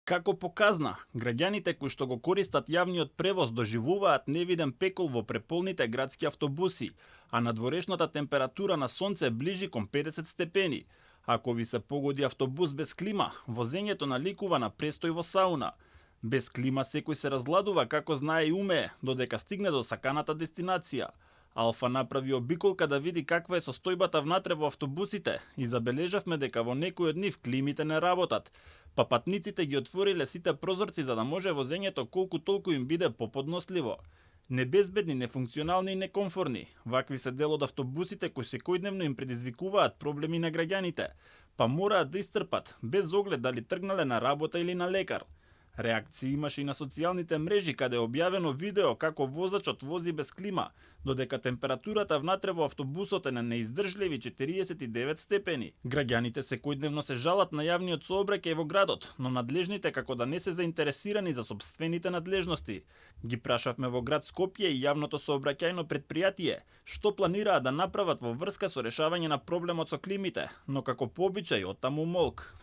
Како показна, граѓаните кои што го користат јавниот превоз доживуваат невиден пекол во преполните градски автобуси, а надворешната температура на сонце ближи кон 50 степени. Ако ви се погоди автобус без клима, возењето наликува на престој во сауна. Без клима секој се разладува како знае и умее, додека стигне до саканата дестинација. Алфа направи обиколка да види каква е состојбата внатре во автобусите и забележавме дека во некои од нив климите не работат, па патниците ги отвориле сите прозорци за да може возењето колку толку им биде поподносливо. Небезбедни, нефункционални и некомфорни, вакви се дел од автобусите кои секојдневно им предизвикуваат проблеми на граѓаните, па мораат да истрпат, без оглед дали тргнале на работа или на лекар. Реакции имаше и на социјалните мрежи каде е објавено видео како возачот вози без клима, додека температурата внатре во автобусот е на неиздржливи 49 степени. Граѓаните секојдневно се жалат на јавниот сообраќај во градот, но надлежните како да не се заинтересирани за сопствените надлежности. Ги прашавме во град Скопје и јавното сообраќајно претпријатие што планираат да направат во врска со решавање на проблемот со климите, но како по обичај оттаму молк.